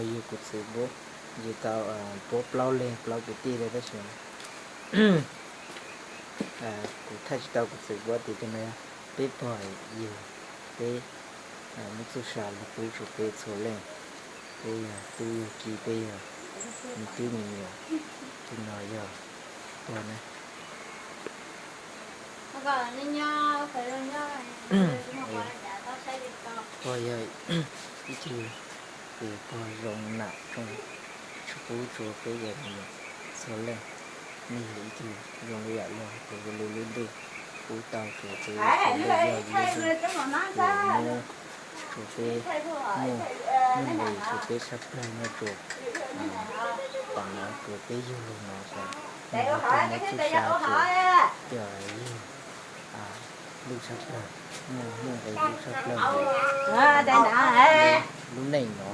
Yug kuv txiv npuab, yug tau npuab plaub leeg plaub kwv tij li tab sis kuv thaij tsis tau kuv txiv npuab tias cov no peb pog yug, peb muab txuj sa los pub rau peb txhua leej. Peb yog tub yog ki, peb yog me tub me nyuam. Tus no yog pog na. Pog yog ib tug pog zoo nam zoo, tsis pub rua peb yog me nyuam txhua leej. Nej yog ib tug zoo li yam luag, kuv ua li lub ntuj pub tau rua peb txhua leej yog lub ntuj, kuv muab rua peb muaj nuj nqis rua peb tshaj plawg nyob rua tam no rua peb yug lug no xwb. Nws yog tug muab txuj sa rua yug lub tshaj plawg, muaj nuj nqis lub tshaj plawg, lub neej no.